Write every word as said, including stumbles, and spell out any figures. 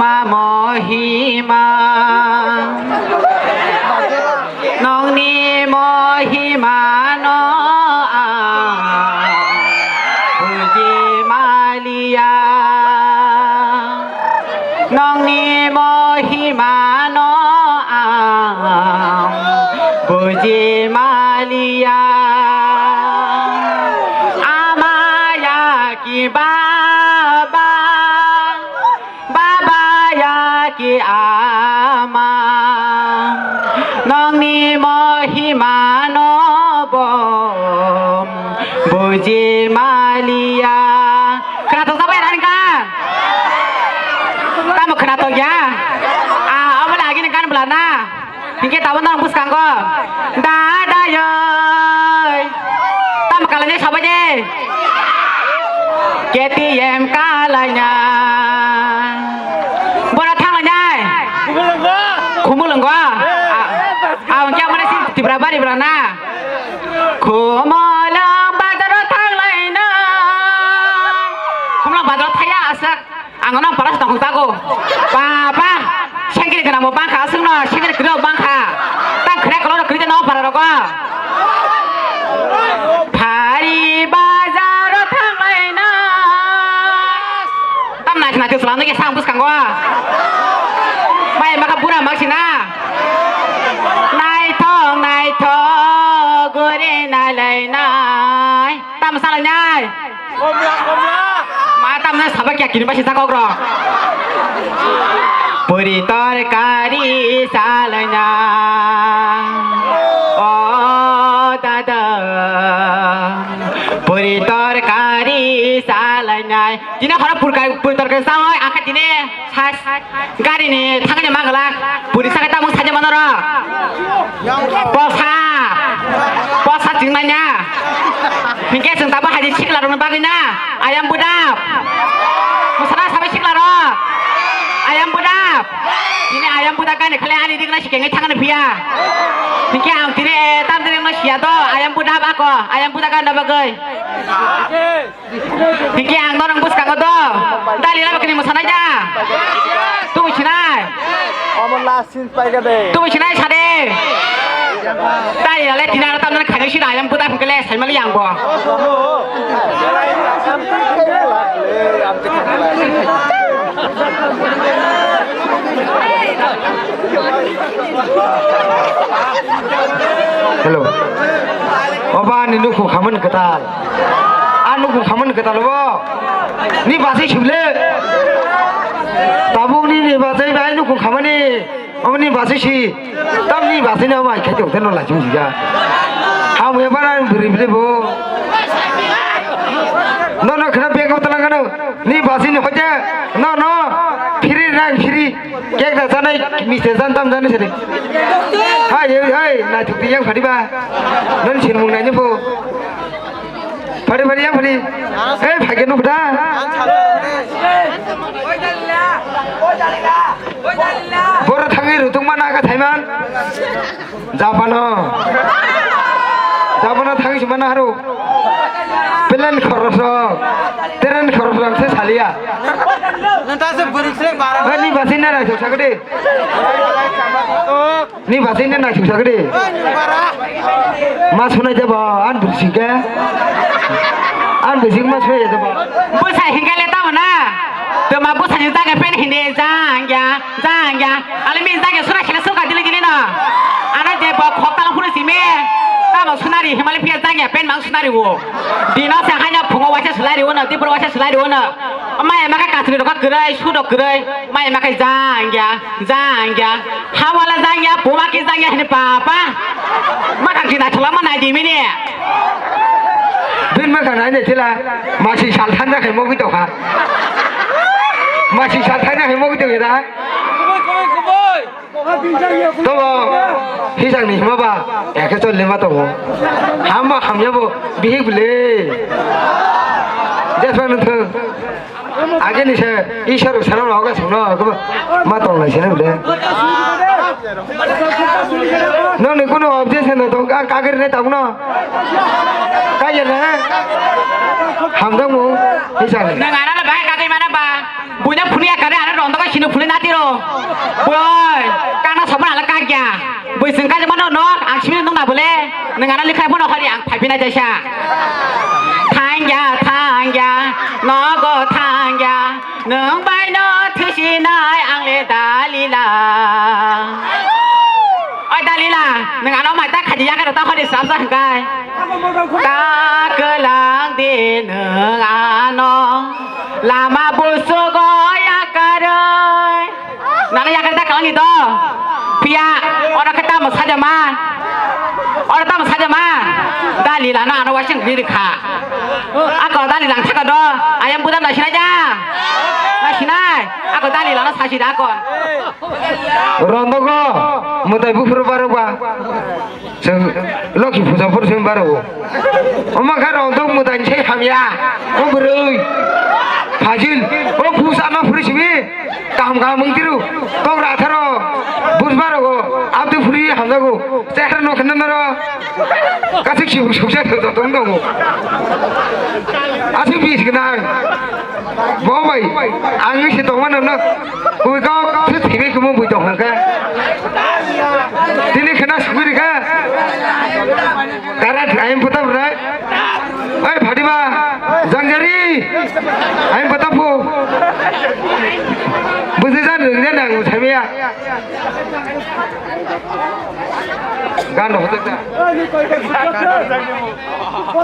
Ma mohima, nongni mohima no ang buji maliya. Nongni mohima no ang buji maliya. Amaya ki baba, baba ya ki ama, nongni mohima no bo buji maliya. Khwnathok jabai rani gan? Tamo khwnathok ya? Ah, omo lagi ni gan bwla na? Hinkhe tabuk norok bwskango. Dadayoi. Tamo kalainai sabai de. K T M kalainai. Bora thanglainai. Khumulwngo. Ah, ah, hinkhe amone si Tipra bari bra na. Khumulwng bazaro thanglainai. Khumulwng bazaro thaya asak. Ang no paras tong jago. Ba, ba. Sengkiri gwnang bo bangkha, aswk no sengkiri kwrwi bangkha. Tang khre kolor kwrwi no para rogo. Phari bazar o thanglaina. Tam nai nai swlang ngi sang bwskango. Mai maka bura mak sina. Naithok, naithok, guri nai lai nai. Tam salai nai. Komla, komla. Ma tamna sabak ya kini basi sakok ro. Puri torkari salanya. O dada. Puri torkari salanya. Dini horo purkai, puri torkari salanya. Angka dini. Sas, gari ni thangni magala, puri sakai tamung saja manoro. Posa, posa chingmanya. Hingke chwng tabo haji sikla rokni bagwi na, ayam budap. Musana sabai sikla rok, ayam budap. Ini ayam budap gani khali ani digna sikengni thangni phiya. Hingke ang tini, eh, tam tini no siya do, ayam budap ako, ayam budap gani bagwi. Hingke ang norok bwskango do. Dali lama kini mwsanai da. Tubui sinai. Omo last scene paika de. Tubui sinai sade. Dali lale tina tamna khaini sina ayam buda hingke le saimali yang bo. Hello. Oba ni nukhu khaman kwtal. A nukung khamani kwtal bo. Ni basi sibile. Tabuk ni ni basi bai nukung khamani. Omo ni basi si. Tam ni basi na mai khai tong teno lachung siya. Ham ya bara buri bile bo. No no khna bego talangano. Ni basi ni hote. No no. Free rang free. Cake da janai miste jan tam janai sini. Hai hai na thuk yang phadi ba. Non sin mung nai ni bo. Phari phari ya phari. Eh, phage nuk da. Boro thangwi rutung mana ka thaiman. Japano. Japano thangwi simana haru. Pelen khorosong. Teren khorosong se salia. Nang ta se burik se bara. Ani basina na sakde. Ni basai ne naisuk sakdi. Ma sunai jaba an bising ke. An bising ma sunai jaba. Bwsa hingke le tamo na. Toma bwsa ni jaga pen hinde jangya, jangya. Ale mi jaga suna khela suka dili dili na. Ana je bo khok tala phuru sime. Tamo sunari himale pia jangya pen mang sunari wo. Dino se hanya phungo waisa sulai ri wo na, dipro waisa sulai ri wo na. Maya maka kasri roka grai, sudo grai. Maya maka jangya. Jangya, hawala jangya, puma ki jangya hini papa. Makang kina thola ma nai di mini. Bin makang nai de thila, masi sal thanja khai mogwi tokha. Masi sal thanja khai mogwi tokha da. Tobo, hisang ni hima ba, eke chol lema tobo. Hamba hamya bo, bihik bile. Jasma nung thung. Age ni se Isor sana no ga sungno ko ma tong lai sene bile. No ni kuno objection no tong ka kagir ne tong no. Ka ye ne. Hamdang mu isa ne. Nang ana le bai kagir mana ba. Buina phunui ya kare, ano rondogo sinu phunui natiro. Boi, kana sabun ala kagya. Boi sengka jemano no, ang simi nung na bole. Nung ano likhai phone hori ang phai pina jaisa. Thangya, thangya, nogo thangya. Nung bai no thisinai ang le Dalila. Oi Dalila, nung ano mai ta khaji yakaro ta hori sab sa hangkai. Ta kelang di nung ano. Lama busugo yakaroi. Nana yakar da kalani do. Pia, ora kata masajama. Ora ta masajama. Dalila na ano wasing riri kha. Ako Dalila ang saka do. Ayam budam na sinai ja. Na sinai. Ako Dalila na sasi da ako. Rondogo mutai bufuru barok ba. Chwng Lokhi puja phuru simi baro. Oma kha rong dok mutai sai hamya. O bwrwi. Phajil. O pusa no phuru simi. Kaham kaham wng tiru. Tok ra tharo. Bus baro go. Abdi phuri hamjago. Chehra no khna naro. Kasik sibuk suksa thok thok wng tongo. Asik bis gnang. Bo bai, ang se tongma nono. Bui kok se thibe kumo bui tong hangka. Tini khena suguri kha. Kara ayam puta bra. Oi Fatima, jangjari. Ayam puta phu. Buji jan jan ang samiya. Gan hote.